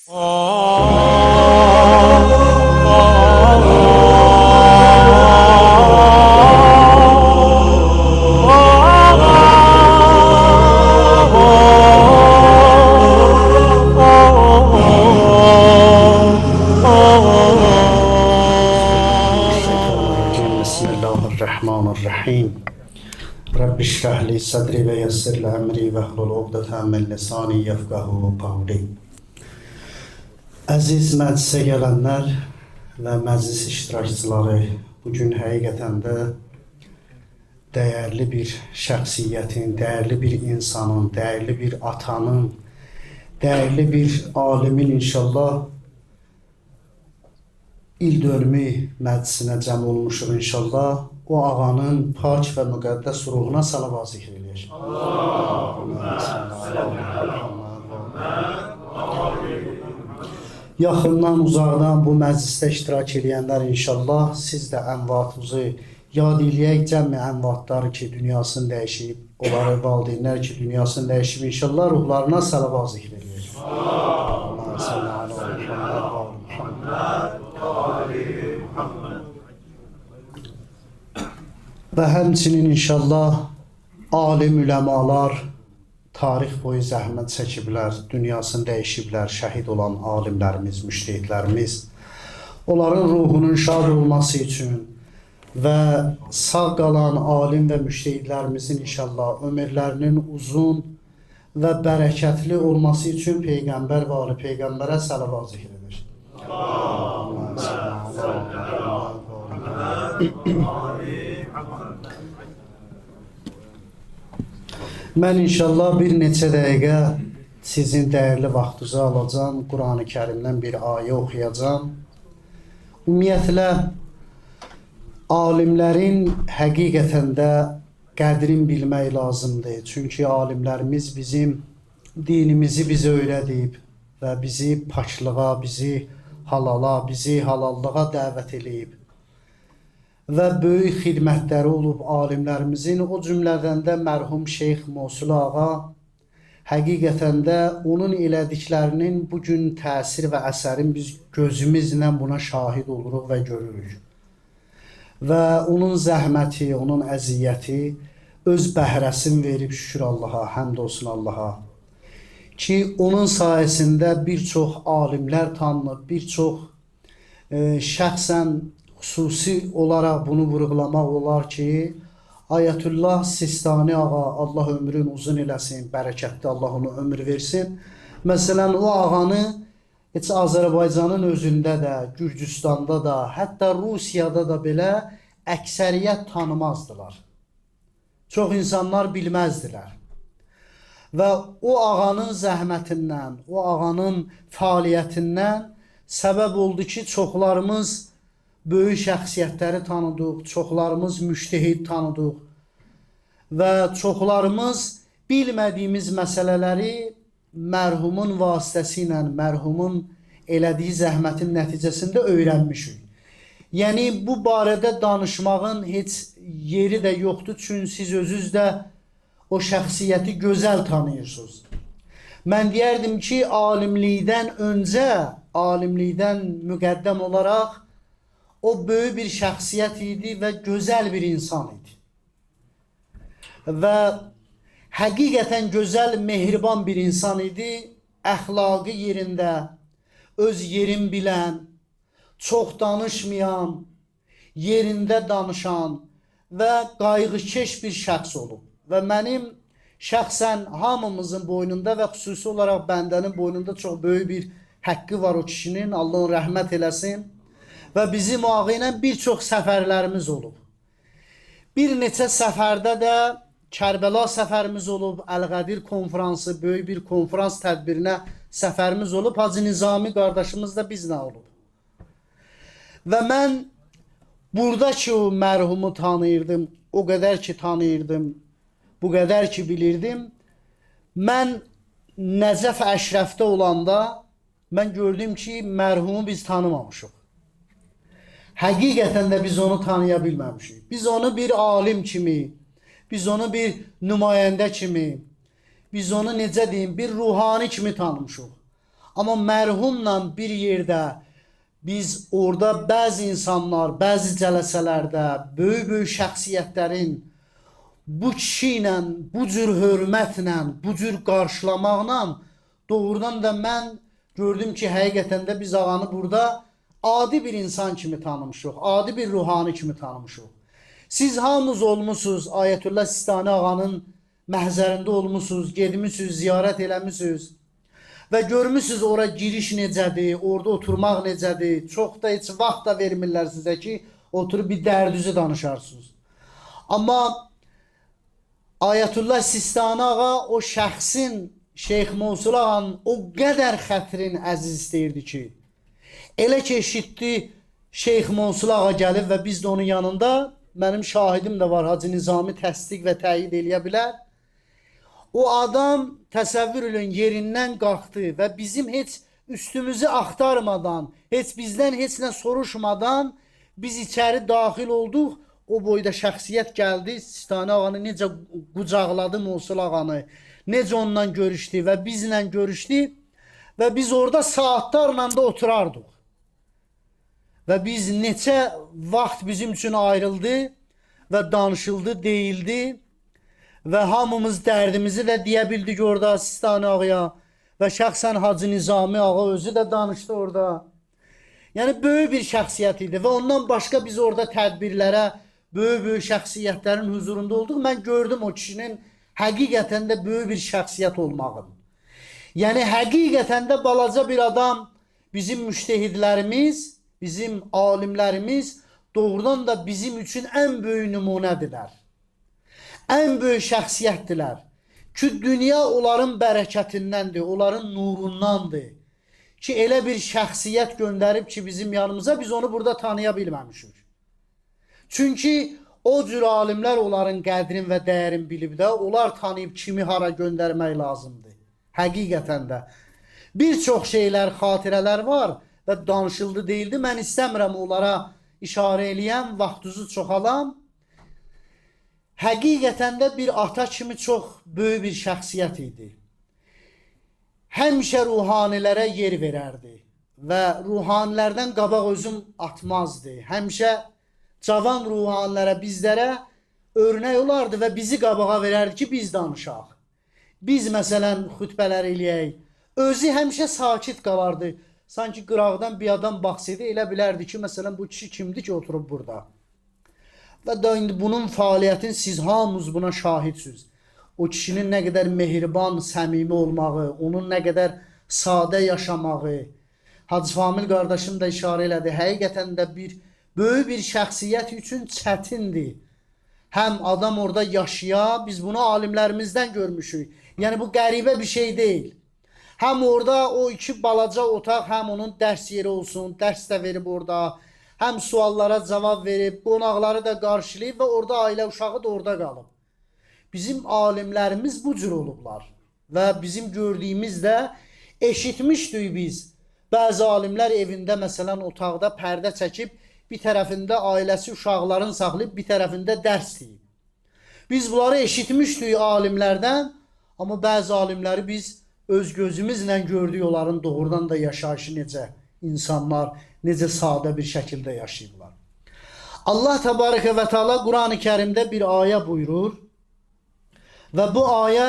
Bismillahirrahmanirrahim. Rabbi şrah li sadri ve yessir li emri ve hlul uqdeten min lisani yefkahu qavli. Əziz məclisə gələnlər və məclis iştirakçıları, bugün həqiqətən də dəyərli bir şəxsiyyətin, dəyərli bir insanın, dəyərli bir atanın, dəyərli bir alimin inşallah il dönümü məclisinə cəm olmuşuq inşallah. O ağanın pak və müqəddəs ruhuna salavat zikr eləyək. Yaxından, uzaqdan bu məclisdə iştirak eləyənlər inşallah siz də əmvatınızı yad eləyək, cəmi əmvatları ki, dünyasını dəyişib, onları valideynlər ki, dünyasını dəyişib, inşallah ruhlarına salavat zikr eləyək. Və həmçinin inşallah alim üləmalar tarix boyu zəhmət çəkiblər, dünyasını dəyişiblər, şəhid olan alimlərimiz, müştehidlərimiz. Onların ruhunun şad olması üçün və sağ qalan alim və müştehidlərimizin inşallah ömürlərinin uzun və bərəkətli olması üçün Peyğəmbər və ali Peyğəmbərə salavat zikr edir. Mən inşallah bir neçə dəqiqə sizin dəyərli vaxtınızı alacağam. Qurani Kərimdən bir ayə oxuyacağam. Ümumiyyətlə, alimlərin həqiqətən də qədrini bilmək lazımdır. Çünki alimlərimiz bizim dinimizi bizə öyrədib və bizi paklığa, bizi halala, bizi halallığa dəvət eləyib. Və böyük xidmətləri olub alimlərimizin, o cümlədən də mərhum Şeyx Mosuli ağa həqiqətən də onun elədiklərinin bugün təsir və əsərin biz gözümüzlə buna şahid oluruq və görürük. Və onun zəhməti, onun əziyyəti öz bəhrəsini verib, şükür Allaha, həmd olsun Allaha ki, onun sayəsində bir çox alimlər tanınıb, bir çox şəxsən xüsusi olaraq bunu vurğulamaq olar ki, Ayətullah Sistani ağa, Allah ömrün uzun eləsin, bərəkətli Allah onu ömür versin. Məsələn, o ağanı heç Azərbaycanın özündə də, Gürcüstanda da, hətta Rusiyada da belə əksəriyyət tanımazdılar. Çox insanlar bilməzdilər. Və o ağanın zəhmətindən, o ağanın fəaliyyətindən səbəb oldu ki, çoxlarımız böyük şəxsiyyətləri tanıdıq, çoxlarımız müştehid tanıdıq və çoxlarımız bilmədiyimiz məsələləri mərhumun vasitəsilə, mərhumun elədiyi zəhmətin nəticəsində öyrənmişik. Yəni, bu barədə danışmağın heç yeri də yoxdur, çünki siz özünüz də o şəxsiyyəti gözəl tanıyırsınız. Mən deyərdim ki, alimlikdən öncə, alimlikdən müqəddəm olaraq o böyük bir şəxsiyyət idi və gözəl bir insan idi. Və həqiqətən gözəl, mehriban bir insan idi. Əxlaqı yerində, öz yerin bilən, çox danışmayan, yerində danışan və qayğıkeş bir şəxs olub. Və mənim şəxsən hamımızın boynunda və xüsusi olaraq bəndənin boynunda çox böyük bir həqqi var o kişinin. Allah onu rəhmət eləsin. Və bizim o ağa ilə bir çox səfərlərimiz olub. Bir neçə səfərdə də Kərbəla səfərimiz olub, Əl-Qədir konfransı, böyük bir konfrans tədbirinə səfərimiz olub. Hacı Nizami qardaşımız da bizlə olub. Və mən burada ki o mərhumu tanıyırdım, o qədər ki tanıyırdım, bu qədər ki bilirdim. Mən Nəcəf Əşrəfdə olanda mən gördüm ki, mərhumu biz tanımamışıq. Həqiqətən də biz onu tanıya bilməmişik. Biz onu bir alim kimi, biz onu bir nümayəndə kimi, biz onu necə deyim, bir ruhani kimi tanımışıq. Amma mərhumla bir yerdə biz orada bəzi insanlar, bəzi cələsələrdə böyük-böyük şəxsiyyətlərin bu kişi ilə, bu cür hörmətlə, bu cür qarşılamaqla doğrudan da mən gördüm ki, həqiqətən də biz ağanı burada adi bir insan kimi tanımışıq, adi bir ruhani kimi tanımışıq. Siz hamınız olmusunuz, Ayətullah Sistani ağanın məhzərində olmusunuz, gedmişsiniz, ziyarət eləmişsiniz və görmüsünüz ora giriş necədir, orada oturmaq necədir. Çox da heç vaxt da vermirlər sizə ki, oturub bir dərdüzü danışarsınız. Amma Ayətullah Sistani ağa o şəxsin, Şeyx Mosul ağanın o qədər xətrin əziz istəyirdi ki, elə ki eşitdi Şeyx Mosul ağa gəlib və biz də onun yanında, mənim şahidim də var, Hacı Nizami təsdiq və təyid eləyə bilər. O adam təsəvvür eləyin yerindən qalxdı və bizim heç üstümüzü axtarmadan, heç bizdən heç nə soruşmadan biz içəri daxil olduq. O boyda şəxsiyyət gəldi, Sistani ağanı necə qucaqladı Mosul ağanı, necə ondan görüşdü və bizlə görüşdü və biz orada saatlarla da oturardıq. Və biz neçə vaxt bizim üçün ayrıldı və danışıldı, deyildi və hamımız dərdimizi də deyə bildik orada Sistani ağaya və şəxsən Hacı Nizami ağa özü də danışdı orada. Yəni böyük bir şəxsiyyət idi və ondan başqa biz orada tədbirlərə, böyük-böyük şəxsiyyətlərin huzurunda olduq. Mən gördüm o kişinin həqiqətən də böyük bir şəxsiyyət olmağını. Yəni həqiqətən də balaca bir adam, bizim müştehidlərimiz, bizim alimlərimiz doğrudan da bizim üçün ən böyük nümunədirlər. Ən böyük şəxsiyyətdirlər. Ki dünya onların bərəkətindəndir, onların nurundandır. Ki elə bir şəxsiyyət göndərib ki bizim yanımıza, biz onu burada tanıya bilməmişik. Çünki o cür alimlər onların qədrin və dəyərin bilib də, onlar tanıyıb kimi hara göndərmək lazımdır. Həqiqətən də. Bir çox şeylər, xatirələr var və danışıldı, deyildi. Mən istəmirəm onlara işarə eləyəm, vaxtuzu çoxalam. Həqiqətən də bir ata kimi çox böyük bir şəxsiyyət idi. Həmişə ruhanilərə yer verərdi və ruhanilərdən qabaq özüm atmazdı. Həmişə cavan ruhanilərə, bizlərə örnək olardı və bizi qabağa verərdi ki, biz danışaq. Biz məsələn xütbələr eləyək. Özü həmişə sakit qalardı. Sanki qıraqdan bir adam baxsaydı, elə bilərdi ki, məsələn bu kişi kimdir ki, oturub burada. Və da indi bunun fəaliyyətin siz hamınız buna şahidsiniz. O kişinin nə qədər mehriban, səmimi olmağı, onun nə qədər sadə yaşamağı. Hacı Famil qardaşım da işarə elədi. Həqiqətən də bir böyük bir şəxsiyyət üçün çətindir. Həm adam orada yaşaya, biz bunu alimlərimizdən görmüşük. Yəni bu qəribə bir şey deyil. Həm orada o iki balaca otaq, həm onun dərs yeri olsun, dərs də verib orada, həm suallara cavab verib, qonaqları da qarşılayıb və orada ailə uşağı da orada qalıb. Bizim alimlərimiz bu cür olublar və bizim gördüyümüz də eşitmişdik biz. Bəzi alimlər evində məsələn otaqda pərdə çəkib, bir tərəfində ailəsi uşaqlarını saxlayıb, bir tərəfində dərs deyib. Biz bunları eşitmişdik alimlərdən, amma bəzi alimləri biz öz gözümüzlə gördük onların doğrudan da yaşayışı necə insanlar, necə sadə bir şəkildə yaşayıblar. Allah Təbarəkə və Teala Qurani Kərimdə bir ayə buyurur və bu ayə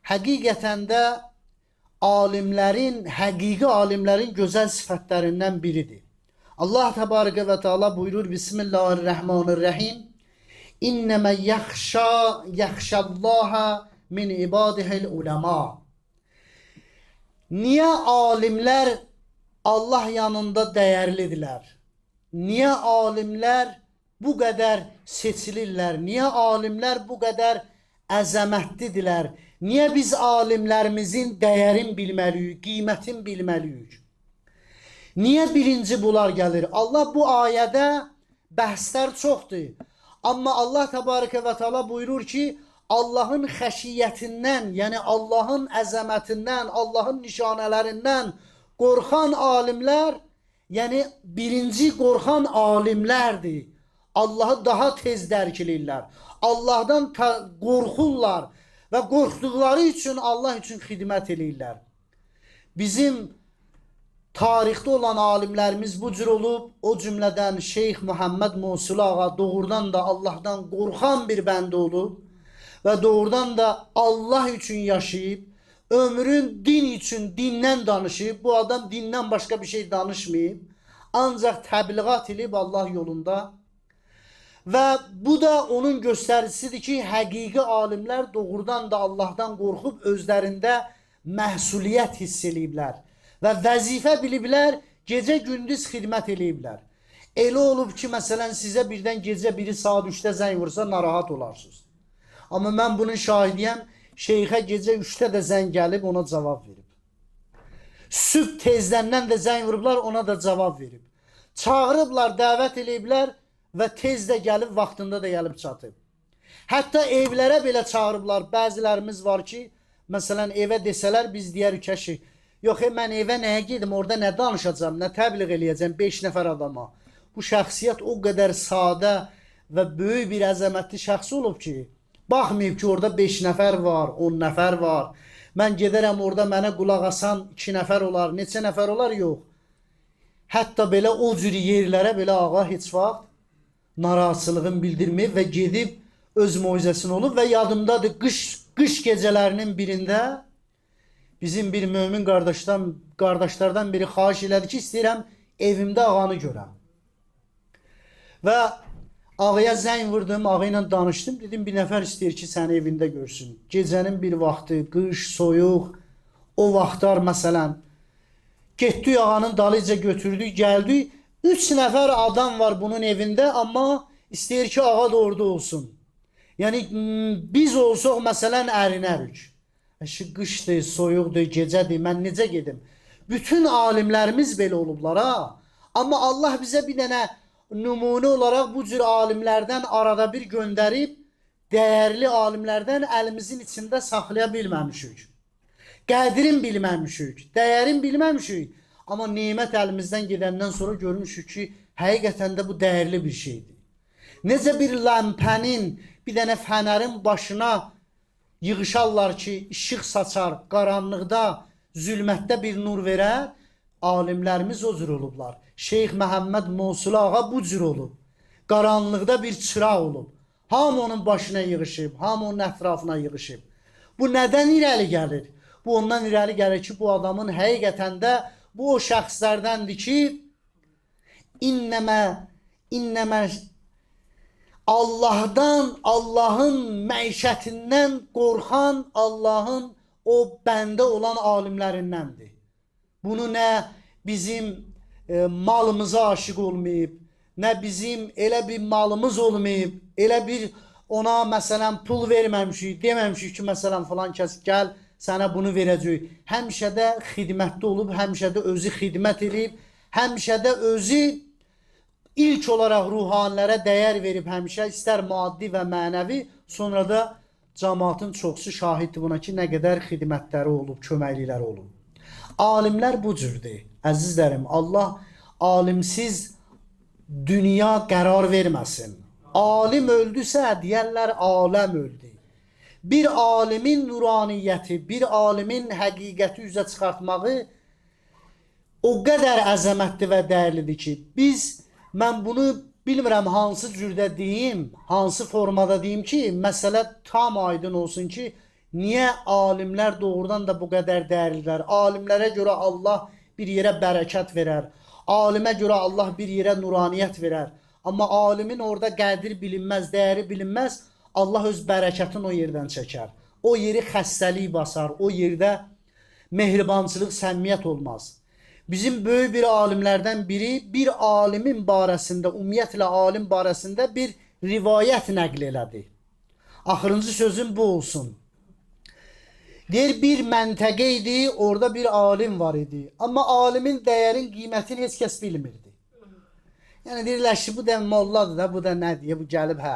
həqiqətən də alimlərin, həqiqi alimlərin gözəl sifətlərindən biridir. Allah Təbarəkə və Teala buyurur: Bismillahirrahmanirrahim. İnnemə yaxşa yaxşallaha min ibadihil ulema. Niyə alimlər Allah yanında dəyərlidirlər? Niyə alimlər bu qədər seçilirlər? Niyə alimlər bu qədər əzəmətlidirlər? Niyə biz alimlərimizin dəyərini bilməliyik, qiymətini bilməliyik? Niyə birinci bunlar gəlir? Allah bu ayədə bəhslər çoxdur. Amma Allah Təbarəkə və Teala buyurur ki, Allahın xəşiyyətindən, yəni Allahın əzəmətindən, Allahın nişanələrindən qorxan alimlər, yəni birinci qorxan alimlərdir. Allahı daha tez dərk eləyirlər. Allahdan qorxurlar və qorxduqları üçün Allah üçün xidmət eləyirlər. Bizim Tarixdə olan alimlərimiz bu cür olub. O cümlədən Şeyx Muhammed Musuli ağa doğrudan da Allahdan qorxan bir bəndə olub və doğrudan da Allah üçün yaşayıb, ömrün din üçün dindən danışıb. Bu adam dindən başqa bir şey danışmayıb. Ancaq təbliğat edib Allah yolunda. Və bu da onun göstəricisidir ki, həqiqi alimlər doğrudan da Allahdan qorxub özlərində məsuliyyət hiss eləyiblər və vəzifə biliblər, gecə-gündüz xidmət eləyiblər. Elə olub ki, məsələn, sizə birdən gecə biri saat 3-də zəng vursa, narahat olarsınız. Amma mən bunun şahidiyəm, şeyxə gecə 3-də də zəng gəlib, ona cavab verib. Sübh tezdəndən də zəng vurublar, ona da cavab verib. Çağırıblar, dəvət eləyiblər və tez də gəlib, vaxtında da gəlib çatıb. Hətta evlərə belə çağırıblar. Bəzilərimiz var ki, məsələn, evə desələr, biz deyərik ki, yox, mən evə nəyə gedim, orada nə danışacağam, nə təbliğ eləyəcəm 5 nəfər adama. Bu şəxsiyyət o qədər sadə və böyük bir əzəmətli şəxs olub ki, baxmayıb ki, orada 5 nəfər var, 10 nəfər var. Mən gedərəm orada mənə qulaq asan 2 nəfər olar, neçə nəfər olar, yox. Hətta belə o cür yerlərə belə ağa heç vaxt narahatçılığını bildirməyib və gedib öz moizəsini olub və yadımdadır, qış gecələrinin birində bizim bir mömin qardaşlardan biri xahiş elədi ki, istəyirəm evimdə ağanı görəm. Və ağaya zəng vurdum, ağa ilə danışdım. Dedim, bir nəfər istəyir ki, səni evində görsün. Gecənin bir vaxtı, qış, soyuq, o vaxtlar məsələn. Getdik ağanın dalıca götürdük, gəldik. 3 nəfər adam var bunun evində, amma istəyir ki, ağa da orada olsun. Yəni, biz olsaq məsələn ərinərik. Əşi, qışdır, soyuqdur, gecədir, mən necə gedim? Bütün alimlərimiz belə olublar, ha. Amma Allah bizə bir dənə nümunə olaraq bu cür alimlərdən arada bir göndərib, dəyərli alimlərdən əlimizin içində saxlaya bilməmişik. Qədrin bilməmişik, dəyərin bilməmişik. Amma nemət əlimizdən gedəndən sonra görmüşük ki, həqiqətən də bu dəyərli bir şeydir. Necə bir ləmpənin, bir dənə fənərin başına yığışarlar ki, işıq saçar, qaranlıqda, zülmətdə bir nur verər, alimlərimiz o cür olublar. Şeyx Məhəmməd Musuli ağa bu cür olub. Qaranlıqda bir çıraq olub. Hamı onun başına yığışıb, hamı onun ətrafına yığışıb. Bu nədən irəli gəlir? Bu ondan irəli gəlir ki, bu adamın həqiqətən də bu o şəxslərdəndir ki, innəmə Allahdan, Allahın məişətindən qorxan, Allahın o bəndə olan alimlərindəndir. Bunu nə bizim malımıza aşiq olmayıb, nə bizim elə bir malımız olmayıb, elə bir ona məsələn pul verməmişik, deməmişik ki, məsələn falan kəs gəl sənə bunu verəcəyik. Həmişə də xidmətdə olub, həmişə də özü xidmət eləyib, həmişə də özü ilk olaraq ruhanilərə dəyər verib həmişə, istər maddi və mənəvi, sonra da cəmaatın çoxsu şahiddir buna ki, nə qədər xidmətləri olub, köməklikləri olub. Alimlər bu cürdür. Əzizlərim, Allah alimsiz dünya qərar verməsin. Alim öldüsə, deyərlər aləm öldü. Bir alimin nuraniyyəti, bir alimin həqiqəti üzə çıxartmağı o qədər əzəmətli və dəyərlidir ki, mən bunu bilmirəm hansı cürdə deyim, hansı formada deyim ki, məsələ tam aydın olsun ki, niyə alimlər doğrudan da bu qədər dəyərlilər? Alimlərə görə Allah bir yerə bərəkət verər, alimə görə Allah bir yerə nuraniyyət verər. Amma alimin orada qədri bilinməz, dəyəri bilinməz, Allah öz bərəkətini o yerdən çəkər. O yeri xəstəlik basar, o yerdə mehribançılıq, səmimiyyət olmaz. Bizim böyük bir alimlərdən biri bir alimin barəsində, ümumiyyətlə alim barəsində bir rivayət nəql elədi. Axırıncı sözüm bu olsun. Deyir, bir məntəqə idi, orada bir alim var idi. Amma alimin dəyərin, qiymətini heç kəs bilmirdi. Yəni deyirlər ki, bu da molladır da, bu da nə deyə, bu gəlib hə.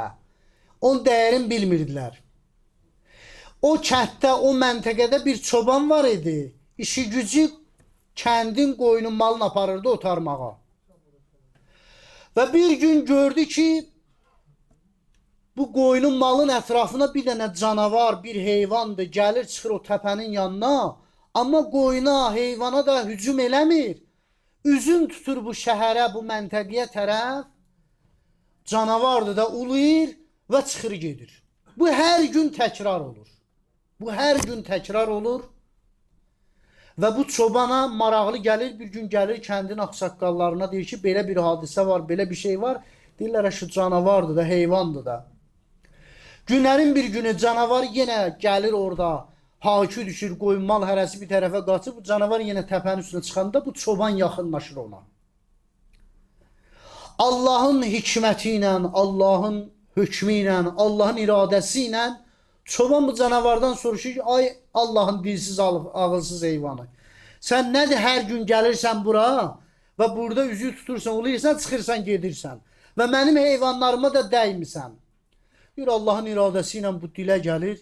Onun dəyərini bilmirdilər. O kənddə, o məntəqədə bir çoban var idi. İşi gücü kəndin qoyunun malını aparırdı otarmağa. Və bir gün gördü ki, bu qoyunun malın ətrafına bir dənə canavar, bir heyvandır, gəlir çıxır o təpənin yanına, amma qoyuna, heyvana da hücum eləmir. Üzün tutur bu şəhərə, bu məntəqəyə tərəf. Canavardır da uluyur və çıxır gedir. Bu hər gün təkrar olur. Bu hər gün təkrar olur. Və bu çobana maraqlı gəlir, bir gün gəlir kəndin ağsaqqallarına deyir ki, belə bir hadisə var, belə bir şey var. Deyirlər, şu canavardır da, heyvandır da. Günlərin bir günü canavar yenə gəlir orada, hakü düşür, qoyun mal hərəsi bir tərəfə qaçır. Bu canavar yenə təpənin üstünə çıxanda bu çoban yaxınlaşır ona. Allahın hikməti ilə, Allahın hökmü ilə, Allahın iradəsi ilə çoban bu canavardan soruşur ki, ay Allahın dilsiz, ağılsız heyvanı. Sən nədir hər gün gəlirsən bura və burada üzü tutursan, uluyursan, çıxırsan, gedirsən və mənim heyvanlarıma da dəymirsən. Deyir, Allahın iradəsi ilə bu dilə gəlir.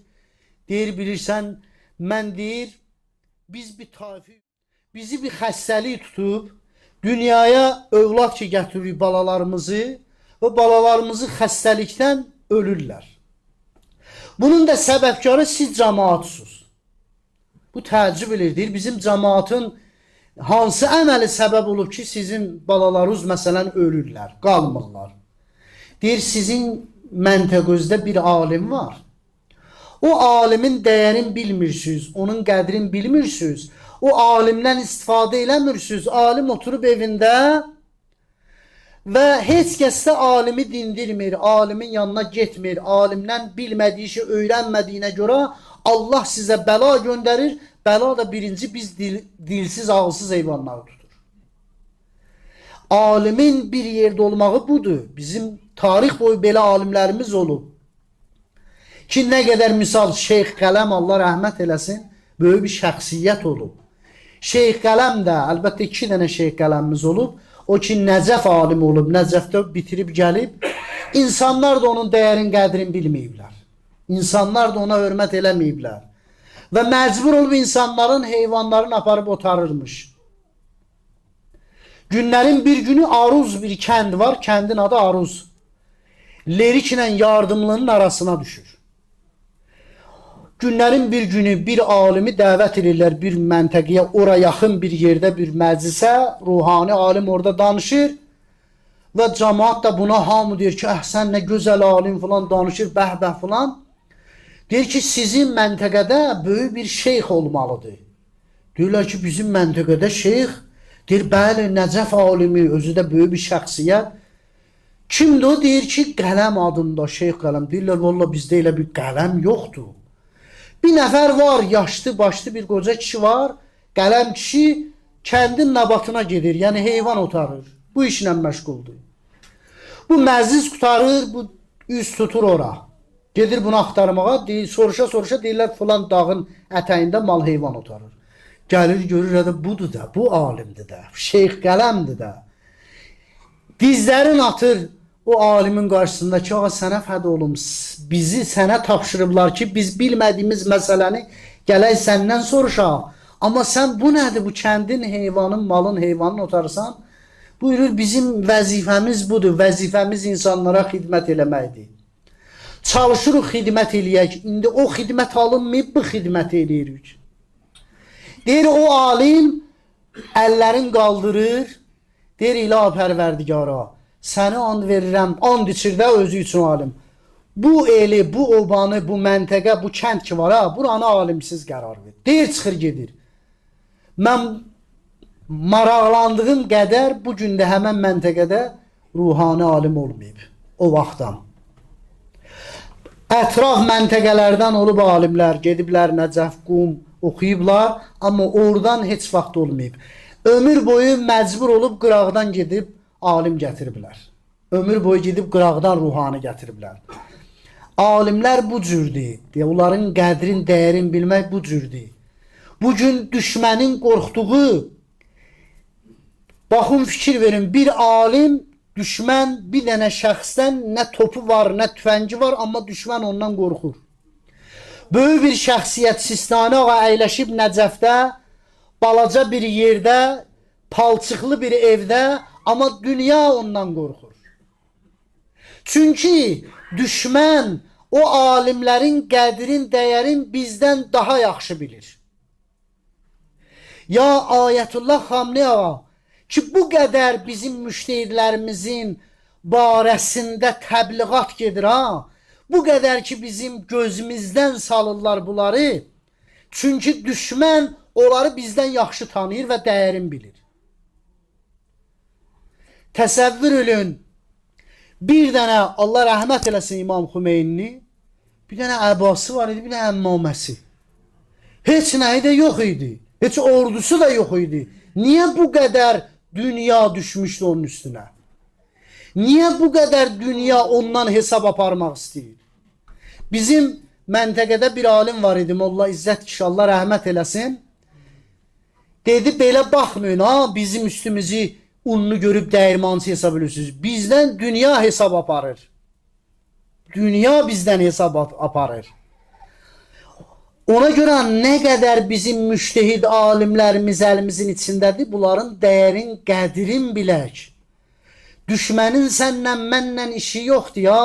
Deyir, bilirsən, mən deyir, biz bir taifi, bizi bir xəstəlik tutub, dünyaya övlad ki gətiririk balalarımızı və balalarımızı xəstəlikdən ölürlər. Bunun da səbəbkarı siz cəmaatsınız. Bu təəccüb edir. Deyir, bizim cəmaatın hansı əməli səbəb olub ki, sizin balalarınız məsələn ölürlər, qalmırlar. Deyir, sizin məntəqəzdə bir alim var. O alimin dəyərini bilmirsiniz, onun qədrini bilmirsiniz. O alimdən istifadə eləmirsiniz. Alim oturub evində və heç kəs də alimi dindirmir, alimin yanına getmir, alimdən bilmədiyi şey öyrənmədiyinə görə Allah sizə bəla göndərir. Bəla da birinci biz dilsiz, ağılsız heyvanları tutur. Alimin bir yerdə olmağı budur. Bizim tarix boyu belə alimlərimiz olub. Ki nə qədər misal Şeyx Qələm, Allah rəhmət eləsin, böyük bir şəxsiyyət olub. Şeyx Qələm də, əlbəttə 2 dənə Şeyx Qələmimiz olub. O ki Nəcəf alimi olub, Nəcəfdə bitirib gəlib. İnsanlar da onun dəyərin, qədrini bilməyiblər. İnsanlar da ona hörmət eləməyiblər. Və məcbur olub insanların heyvanlarını aparıb otarırmış. Günlərin bir günü Aruz bir kənd var, kəndin adı Aruz. Leriklə Yardımlının arasına düşür. Günlərin bir günü bir alimi dəvət edirlər bir məntəqəyə, ora yaxın bir yerdə bir məclisə, ruhani alim orada danışır və cəmaat da buna hamı deyir ki, sən nə gözəl alim filan danışır, bəh-bəh filan. Deyir ki, sizin məntəqədə böyük bir şeyx olmalıdır. Deyirlər ki, bizim məntəqədə şeyx, deyir, bəli, Nəcəf alimi, özü də böyük bir şəxsiyyət. Kimdir o? Deyir ki, Qələm adında, Şeyx Qələm. Deyirlər, valla bizdə elə bir qələm yoxdur. Bir nəfər var, yaşlı, başlı bir qoca kişi var. Qələm kişi kəndin nabatına gedir, yəni heyvan otarır. Bu işlə məşğuldur. Bu məclis qurtarır, bu üz tutur ora. Gedir bunu axtarmağa, deyir, soruşa-soruşa deyirlər filan dağın ətəyində mal heyvan otarır. Gəlir, görür, də budur da, bu alimdir də, Şeyx Qələmdir də. Dizlərin atır o alimin qarşısında ki, ağa sənə fəda olum, bizi sənə tapşırıblar ki, biz bilmədiyimiz məsələni gələk səndən soruşaq. Amma sən bu nədir, bu kəndin heyvanın, malın heyvanın otarsan? Buyurur, bizim vəzifəmiz budur, vəzifəmiz insanlara xidmət eləməkdir. Çalışırıq xidmət eləyək, indi o xidmət alınmayıb, bu xidmət eləyirik. Deyir, o alim əllərin qaldırır, deyir, İlah pərverdigara, səni and verirəm, and içir də özü üçün alim. Bu eli, bu obanı, bu məntəqə, bu kənd ki var ha, buranı alimsiz qərar ver. Deyir, çıxır gedir. Mən maraqlandığım qədər bu gün də həmən məntəqədə ruhani alim olmayıb o vaxtdan. Ətraf məntəqələrdən olub alimlər, gediblər Nəcəf, Qum oxuyublar, amma oradan heç vaxt olmayıb. Ömür boyu məcbur olub qıraqdan gedib alim gətiriblər. Ömür boyu gedib qıraqdan ruhani gətiriblər. Alimlər bu cürdür. Deyə, onların qədrin, dəyərin bilmək bu cürdür. Bugün düşmənin qorxduğu, baxın fikir verin, bir alim düşmən bir dənə şəxsdən nə topu var, nə tüfəngi var, amma düşmən ondan qorxur. Böyük bir şəxsiyyət Sistani ağa əyləşib Nəcəfdə, balaca bir yerdə, palçıqlı bir evdə, amma dünya ondan qorxur. Çünki düşmən o alimlərin qədrin, dəyərin bizdən daha yaxşı bilir. Ya Ayətullah Xamneyi ağa Ki bu qədər bizim müştehidlərimizin barəsində təbliğat gedir ha. Bu qədər ki bizim gözümüzdən salırlar bunları. Çünki düşmən onları bizdən yaxşı tanıyır və dəyərini bilir. Təsəvvür eləyin, bir dənə Allah rəhmət eləsin İmam Xümeynini, bir dənə əbası var idi, bir dənə əmmaməsi. Heç nəyi də yox idi. Heç ordusu da yox idi. Niyə bu qədər dünya düşmüşdü onun üstünə? Niyə bu qədər dünya ondan hesab aparmaq istəyir? Bizim məntəqədə bir alim var idi, Molla İzzət kişi, Allah rəhmət eləsin. Dedi, belə baxmayın, ha, bizim üstümüzü ununu görüb dəyirmançı hesab edirsiniz. Bizdən dünya hesab aparır. Dünya bizdən hesab aparır. Ona görə nə qədər bizim müştehid alimlərimiz əlimizin içindədir, bunların dəyərin, qədrin bilək. Düşmənin sənlə, mənlə işi yoxdur ya.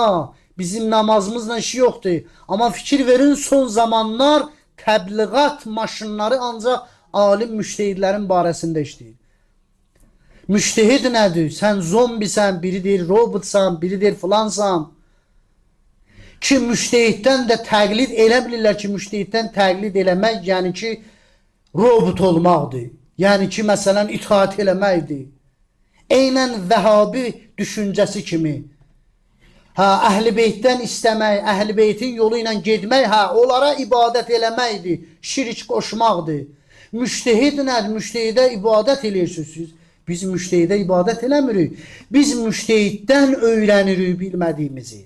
Bizim namazımızla işi yoxdur. Amma fikir verin, son zamanlar təbliğat maşınları ancaq alim müştehidlərin barəsində işləyir. Müştehid nədir? Sən zombisən, biri deyir robotsan, biri deyir filansan. Ki müştehiddən də təqlid elə bilirlər ki, müştehiddən təqlid eləmək, yəni ki, robot olmaqdır. Yəni ki, məsələn, itaat eləməkdir. Eynən Vəhabi düşüncəsi kimi. Hə, Əhl-i Beytdən istəmək, Əhl-i Beytin yolu ilə getmək, hə, onlara ibadət eləməkdir, şirk qoşmaqdır. Müştehid nədir? Müştehidə ibadət eləyirsiniz siz. Biz müştehidə ibadət eləmirik. Biz müştehiddən öyrənirik bilmədiyimizi.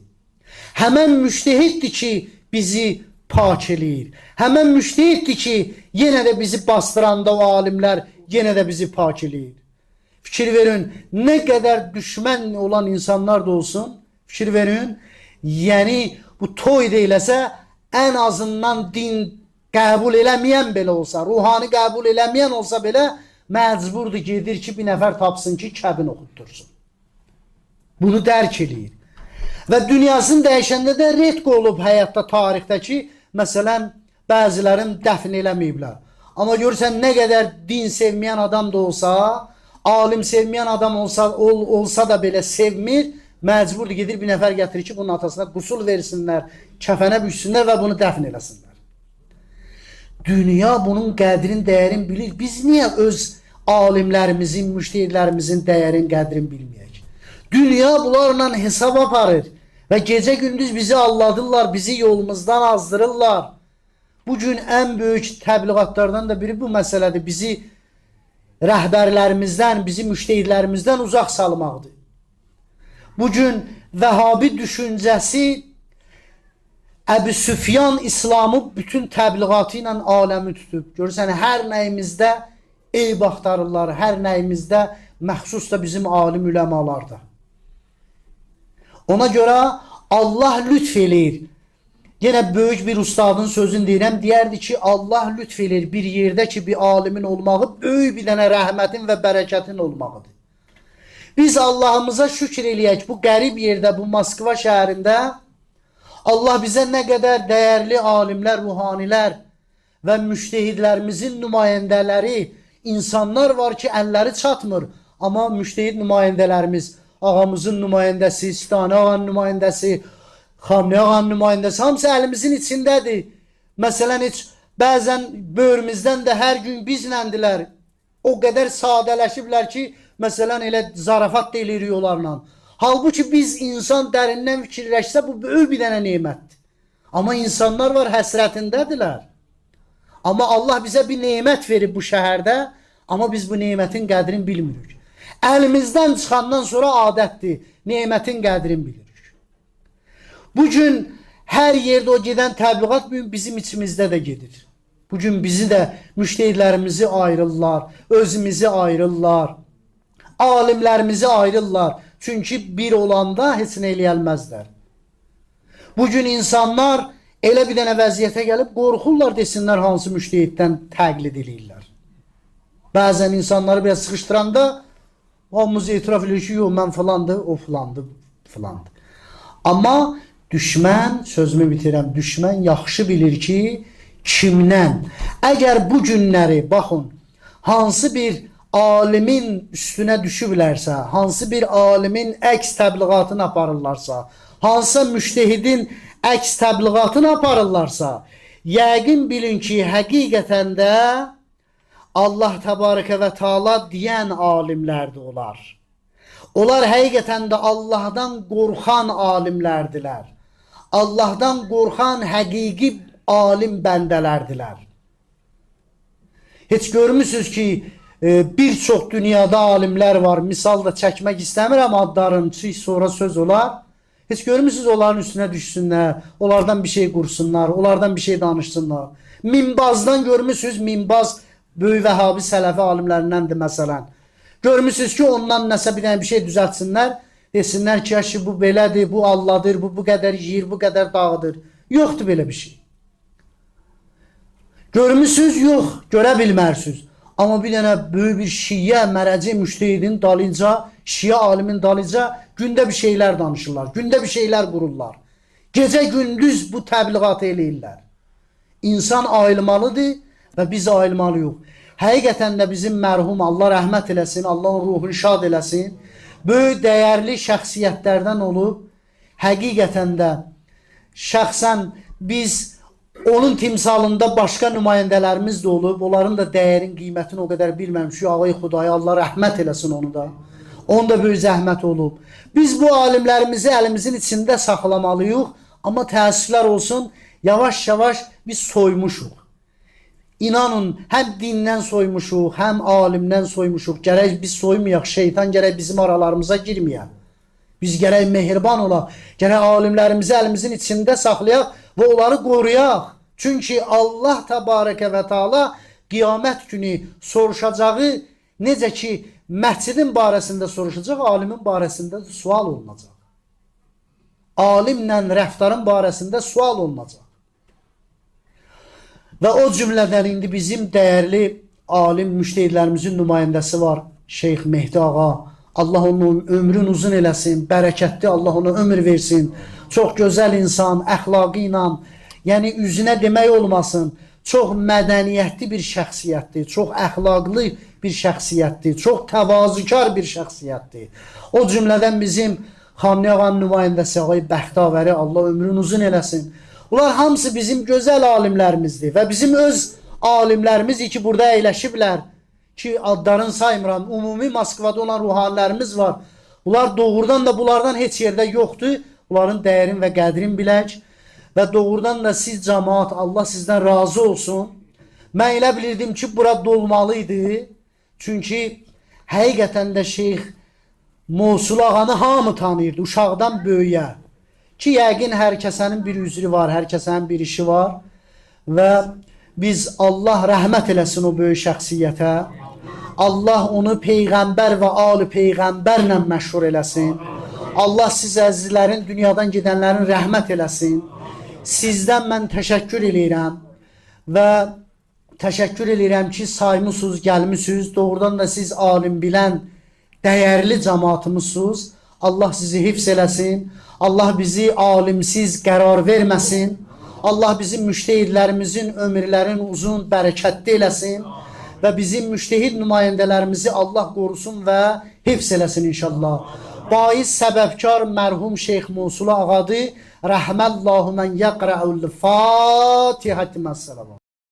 Həmən müştehiddir ki, bizi pak eləyir. Həmən müştehiddir ki, yenə də bizi bastıranda o alimlər yenə də bizi pak eləyir. Fikir verin, nə qədər düşmən olan insanlar da olsun, fikir verin, yəni bu toy da eləsə, ən azından din qəbul eləməyən belə olsa, ruhani qəbul eləməyən olsa belə, məcburdur gedir ki, bir nəfər tapsın ki, kəbin oxuttursun. Bunu dərk eləyir. Və dünyasını dəyişəndə də redq olub həyatda, tarixdə ki, məsələn, bəzilərin dəfn eləməyiblər. Amma görürsən, nə qədər din sevməyən adam da olsa, alim sevməyən adam olsa, olsa da belə sevmir, məcburdur gedir bir nəfər gətirir ki, bunun atasına qusul versinlər, kəfənə büksünlər və bunu dəfn eləsinlər. Dünya bunun qədrin, dəyərini bilir. Biz niyə öz alimlərimizin, müştehidlərimizin dəyərin, qədrini bilməyək? Dünya bunlarla hesab aparır və gecə gündüz bizi alladırlar, bizi yolumuzdan azdırırlar. Bugün ən böyük təbliğatlardan da biri bu məsələdir. Bizi rəhbərlərimizdən, bizi müştehidlərimizdən uzaq salmaqdır. Bugün Vəhabi düşüncəsi Əbu Süfyan İslamı bütün təbliğatı ilə aləmi tutub. Görürsən, hər nəyimizdə eyb axtarırlar, hər nəyimizdə, məxsus da bizim alim üləmalarda. Ona görə Allah lütf eləyir. Yenə böyük bir ustadın sözünü deyirəm, deyərdi ki, Allah lütf eləyir bir yerdə ki, bir alimin olmağı böyük bir dənə rəhmətin və bərəkətin olmağıdır. Biz Allahımıza şükür eləyək bu qərib yerdə, bu Moskva şəhərində Allah bizə nə qədər dəyərli alimlər, ruhanilər və müştehidlərimizin nümayəndələri, insanlar var ki, əlləri çatmır. Amma müştehid nümayəndələrimiz, ağamızın nümayəndəsi, Sistani ağanın nümayəndəsi, Xamni ağanın nümayəndəsi, hamısı əlimizin içindədir. Məsələn, heç bəzən böyrümüzdən də hər gün bizləndilər. O qədər sadələşiblər ki, məsələn, elə zarafat da eləyirik onlarla. Halbuki biz insan dərindən fikirləşsə, bu böyük bir dənə nemətdir. Amma insanlar var, həsrətindədirlər. Amma Allah bizə bir nemət verib bu şəhərdə, amma biz bu nemətin qədrini bilmirik. Əlimizdən çıxandan sonra adətdir, nemətin qədrini bilirik. Bugün hər yerdə o gedən təbliğat bugün bizim içimizdə də gedir. Bugün bizi də, müştehidlərimizi ayırırlar, özümüzü ayırırlar, alimlərimizi ayırırlar. Çünki bir olanda heç nə eləyəlməzlər. Bugün insanlar elə bir dənə vəziyyətə gəlib qorxurlar desinlər hansı müştehiddən təqlid eləyirlər. Bəzən insanları biraz sıxışdıranda hamımız etiraf edir ki, yox mən filandır, o filandır, filandır. Amma düşmən, sözümü bitirəm, düşmən yaxşı bilir ki, kimdən? Əgər bu günləri, baxın, hansı bir alimin üstünə düşüblərsə, hansı bir alimin əks təbliğatını aparırlarsa, hansısa müştehidin əks təbliğatını aparırlarsa, yəqin bilin ki, həqiqətən də Allah Təbarəkə və Teala deyən alimlərdir onlar. Onlar həqiqətən də Allahdan qorxan alimlərdilər. Allahdan qorxan həqiqi alim bəndələrdilər. Heç görmüsünüz ki, bir çox dünyada alimlər var. Misal da çəkmək istəmirəm adlarını, çünki sonra söz olar. Heç görmüsünüz onların üstünə düşsünlər, onlardan bir şey qursunlar, onlardan bir şey danışsınlar. Minbazdan görmüsünüz, Minbaz böyük Vəhabi sələfi alimlərindəndir məsələn. Görmüsünüz ki, ondan nəsə bir dənə bir şey düzəltsinlər, desinlər ki, əşi bu belədir, bu Allahdır, bu qədər yeyir, bu qədər dağıdır. Yoxdur belə bir şey. Görmüsünüz? Yox, görə bilmərsiniz. Amma bir dənə böyük bir şiə mərəci müştehidin dalınca, şiə alimin dalınca gündə bir şeylər danışırlar, gündə bir şeylər qururlar. Gecə gündüz bu təbliğatı eləyirlər. İnsan ayılmalıdır və biz ayılmalıyıq. Həqiqətən də bizim mərhum Allah rəhmət eləsin, Allah onun ruhunu şad eləsin. Böyük dəyərli şəxsiyyətlərdən olub. Həqiqətən də şəxsən biz onun timsalında başqa nümayəndələrimiz də olub. Onların da dəyərin, qiymətini o qədər bilməmişik. Ağay Xudayı Allah rəhmət eləsin onu da. Onun da böyük zəhmət olub. Biz bu alimlərimizi əlimizin içində saxlamalıyıq. Amma təəssüflər olsun, yavaş-yavaş biz soymuşuq. İnanın, həm dindən soymuşuq, həm alimdən soymuşuq. Gərək biz soymayaq, şeytan gərək bizim aralarımıza girməyə. Biz gərək mehriban olaq, gərək alimlərimizi əlimizin içində saxlayaq və onları qoruyaq. Çünki Allah Təbarəkə və Teala qiyamət günü soruşacağı necə ki məscidin barəsində soruşacaq, alimin barəsində də sual olunacaq. Alimlə rəftarın barəsində sual olunacaq. Və o cümlədən indi bizim dəyərli alim müştehidlərimizin nümayəndəsi var, Şeyx Mehdi ağa. Allah onun ömrünü uzun eləsin, bərəkətli Allah ona ömür versin. Çox gözəl insan, əxlaqı ilə, yəni üzünə demək olmasın, çox mədəniyyətli bir şəxsiyyətdir, çox əxlaqlı bir şəxsiyyətdir, çox təvazökar bir şəxsiyyətdir. O cümlədən bizim Xanlı ağanın nümayəndəsi ağay Bəxtavəri, Allah ömrünü uzun eləsin. Bunlar hamısı bizim gözəl alimlərimizdir və bizim öz alimlərimiz ki, burada əyləşiblər ki, adlarını saymıram, ümumi Moskvada olan ruhanilərimiz var. Bunlar doğrudan da bunlardan heç yerdə yoxdur. Bunların dəyərini və qədrini bilək və doğrudan da siz cəmaat, Allah sizdən razı olsun. Mən elə bilirdim ki, bura dolmalı idi. Çünki həqiqətən də Şeyx Mosul ağanı hamı tanıyırdı, uşaqdan böyüyə. Ki, yəqin hər kəsənin bir üzrü var, hər kəsənin bir işi var və biz Allah rəhmət eləsin o böyük şəxsiyyətə. Allah onu peyğəmbər və ali peyğəmbərlə məşhur eləsin. Allah siz əzizlərin, dünyadan gedənlərin rəhmət eləsin. Sizdən mən təşəkkür eləyirəm və təşəkkür eləyirəm ki, saymısınız, gəlmisiniz. Doğrudan da siz alim bilən dəyərli cəmaatımızsınız. Allah sizi hifz eləsin. Allah bizi alimsiz qərar verməsin. Allah bizim müştehidlərimizin ömürlərini uzun, bərəkətli eləsin və bizim müştehid nümayəndələrimizi Allah qorusun və hifz eləsin inşallah. Baiz səbəbkar mərhum Şeyx Musulu ağadır. Rəhməllahu mən yəqrəul Fatihəti məssəlavat.